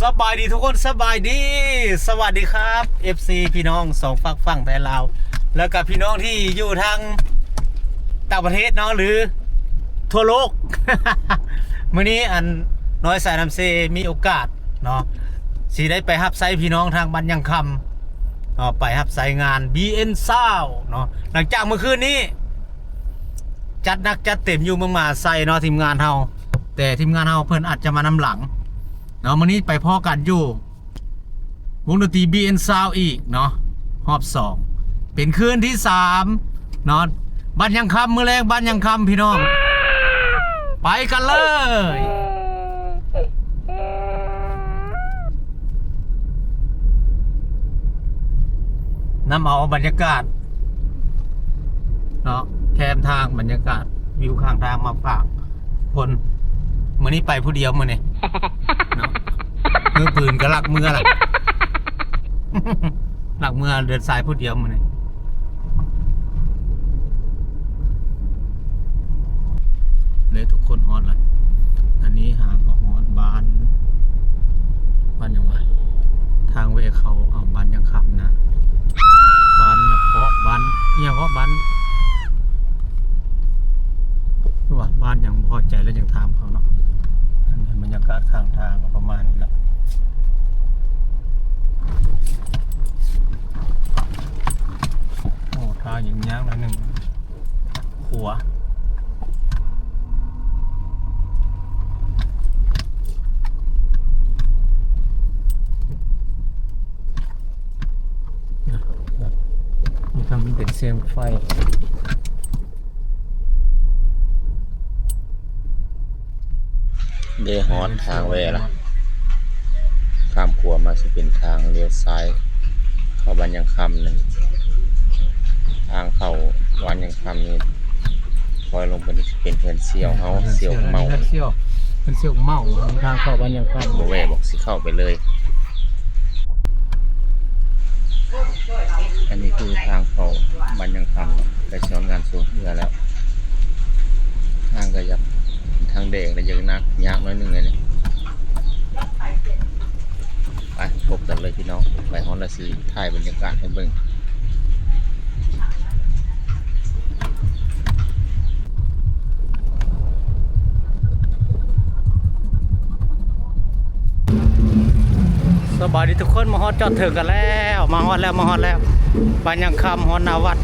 ສະບາຍດີທຸກຄົນ ສະບາຍດີ ສະຫວັດດີຄັບ ເອັຟຊີ ພີ່ນ້ອງສອງຟາກຝັ່ງໄທລາວ ແລ້ວກະພີ່ນ້ອງທີ່ຢູ່ທາງຕ່າງປະເທດເນາະ ຫຼື ທົ່ວໂລກ. ມື້ນີ້ອັນນ້ອຍສາຍນ້ຳເຊມີໂອກາດເນາະ ຊິໄດ້ໄປຮັບໃຊ້ພີ່ນ້ອງທາງບ້ານຍາງຄຳເນາະ ໄປຮັບໃຊ້ງານ ບີເອັນຊາວເນາະ ຫຼັງຈາກມື້ຄືນນີ້ ຈັດໜັກຈັດເຕັມຢູ່ເມືອງມະຫາໄຊເນາະ ທີມງານເຮົາ ແຕ່ທີມງານເຮົາເພິ່ນອາດຈະມານຳຫຼັງເນາະ. ມື້ນີ້ໄປພໍ້ກັນຢູ່ວົງດົນຕີ ບີເອັນ ຊາວ ອີກເນາະ ຮອບສອງ ເປັນຄືນທີສາມເນາະ ບ້ານຍາງຄຳ ມື້ແລງບ້ານຍາງຄຳ ພີ່ນ້ອງ ໄປກັນເລີຍ. ນຳເອົາບັນຍາກາດເນາະ ແຄມທາງ ບັນຍາກາດວິວຂ້າງທາງມາຝາກທຸກຄົນ. ມື້ນີ້ໄປຜູ້ດຽວມື້ນີ້ເນາະ ມືປືນກໍລັກເມືອລະ ລັກເມືອເດີນສາຍຜູ້ດຽວມື້ນີ້. ເລີຍທຸກຄົນຮອດລະ ອັນນີ້ຫາກໍຮອດບ້ານ ບ້ານຫຍັງວະ ທາງແວ່ເຂົ້າ ເອົາ ບ້ານຍາງຄຳນະ ບ້ານນະເພາະ ບ້ານອີ່ຫຍັງເກາະ ບ້ານ ຄືວ່າບ້ານຫຍັງ ບໍ່ເຂົ້າໃຈແລ້ວຈັ່ງຖາມເຂົາເນາະ. ອັນນີ້ບັນຍາກາດຂ້າງທາງກໍປະມານນີ້ລະ. ໂອ້ ທາງຫຍຸ້ງຍາກໜ້ອຍໜຶ່ງ ຂົວ ມີທັງເປັນແສງໄຟ. ເດ ຮອດທາງແວ່ລະ ຂ້າມຂົວມາຊິເປັນທາງລ້ຽວຊ້າຍ ເຂົ້າບ້ານຍາງຄຳນີ້ ທາງເຂົ້າບ້ານຍາງຄຳນີ້ ຄ່ອຍລົງໄປນີ້ຊິເປັນເຮືອນສ່ຽວເຮົາ ສ່ຽວເມົາ ເຮືອນສ່ຽວ ເຮືອນສ່ຽວເມົາ ທາງເຂົ້າບ້ານຍາງຄຳ ບໍ່ແວ່ບອກ ຊິເຂົ້າໄປເລີຍ. ອັນນີ້ຄືທາງເຂົ້າບ້ານຍາງຄຳ ໃກ້ຊິຮອດງານໂຊງເຮືອແລ້ວ ທາງກໍຢາກ ທາງແດງ ແລະ ຢາກໜັກຍາກໜ້ອຍໜຶ່ງອັນນີ້. ໄປພົບກັນເລີຍພີ່ນ້ອງ ໄປຮອດແລ້ວຊິຖ່າຍບັນຍາກາດໃຫ້ເບິ່ງ. ສະບາຍດີທຸກຄົນ ມາຮອດຈອດເຖິງກັນແລ້ວ ມາຮອດແລ້ວ ມາຮອດແລ້ວ ບ້ານຍາງຄຳ ຮອດໜ້າວັດ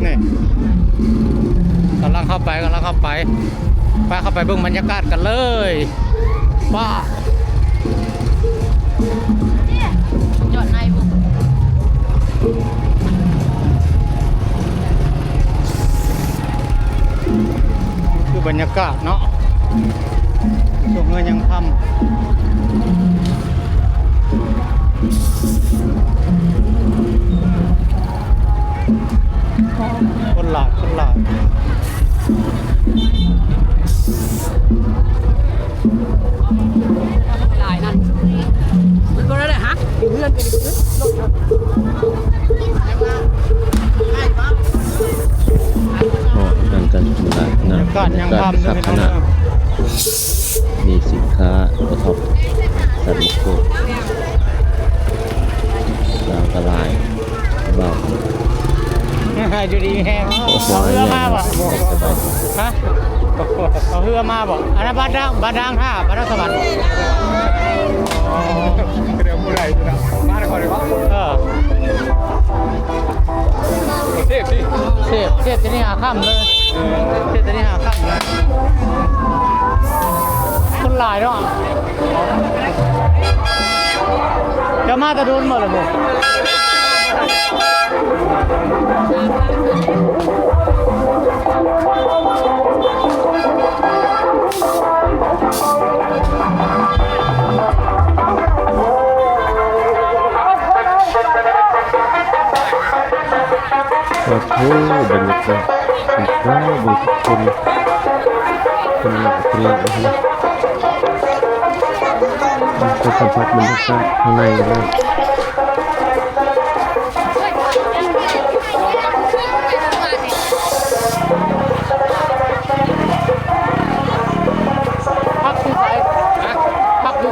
ນີ້ ກຳລັງເຂົ້າໄປ ກຳລັງເຂົ້າໄປ ໄປ ເຂົ້າໄປເບິ່ງບັນຍາກາດກັນເລີຍ. ປ້າ ຈອດໃນບຸ ຄືບັນຍາກາດເນາະ ຊ່ວງເຮືອຍາມຄ່ຳ ຄົນຫຼາຍ ຄົນຫຼາຍ ຫຼາຍນັ້ນ ມັນບໍ່ໄດ້ຫາເຮືອນກັນອີກ ເນາະ ນັ່ງກັນກິນຫຼາຍຂະໜາດ ບັນຍາກາດຄັກຂະໜາດ ມີສິນຄ້າໂອທັອບ ສັນໂຄກ ລາວກະຫຼາຍ. ຢູ່ດີມີແຮງ ເອົາເຮືອມາບໍ່? ຮະ? ເອົາເຮືອມາບໍ່? ອັນນັ້ນບ້ານດາງ ບ້ານດາງທ່າ ບ້ານດາງສະຫວັນ ດຽວຜູ້ໃດຜູ້ໃດ ມານະຄອນເລີຍບໍ່? ເອີ ເຊບ ເຊບ ເຊບ ທີ່ນີ້ຫາຄ່ຳເລີຍ ເຊບ ທີ່ນີ້ຫາຄ່ຳເລີຍ ຄົນຫຼາຍເນາະ. ຈະມາແຕ່ດົນບໍ່ລະບໍ່? ໂອ້ໂຫ ບັນຍາກາດ ໂອ້ໂຫ ຄົນ ຄົນຫຼາຍເກີນ ໄປສຳຜັດບັນຍາກາດຂ້າງໃນກັນເລີຍ ພັກຢູ່ໃສ? ຮະ? ພັກຢູ່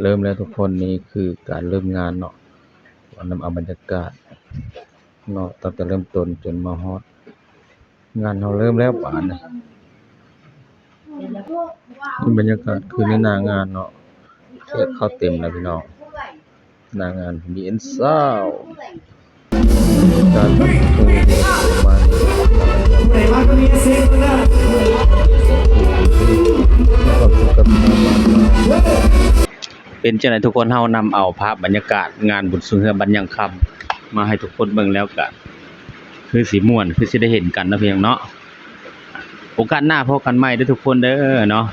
ເລີ່ມແລ້ວທຸກຄົນ, ນີ້ຄືການເລີ່ມງານເນາະ, ນຳເອົາບັນຍາກາດເນາະ ຕັ້ງແຕ່ເລີ່ມຕົ້ນຈົນມາຮອດ ງານເຮົາເລີ່ມແລ້ວບາດນີ້. ບັນຍາກາດຄືໃນໜ້າງານເນາະ, ແຂກເຂົ້າເຕັມແລ້ວພີ່ນ້ອງ, ໜ້າງານມີເອັນຊາວ ການປະຊຸມປະມານ ເປັນຈັ່ງໃດທຸກຄົນ? ເຮົານຳເອົາພາບບັນຍາກາດງານບຸນຊ່ວງເຮືອບັນຍັງຄຳ ມາໃຫ້ທຸກຄົນເບິ່ງແລ້ວກະ ຄືຊິມ່ວນ ຄືຊິໄດ້ເຫັນກັນເນາະ ພີ່ນ້ອງເນາະ. ໂອກາດໜ້າພໍ້ກັນໃໝ່ເດີທຸກຄົນເດີເນາະ,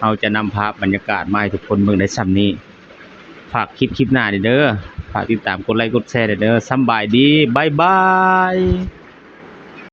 ເຮົາຈະນຳພາບບັນຍາກາດມາໃຫ້ທຸກຄົນເບິ່ງໄດ້ຊ່ຳນີ້. ຝາກຄລິບ ຄລິບໜ້າເດີ, ຝາກຕິດຕາມ ກົດໄລ ກົດແຊເດີ. ສຳບາຍດີ ບາຍບາຍ.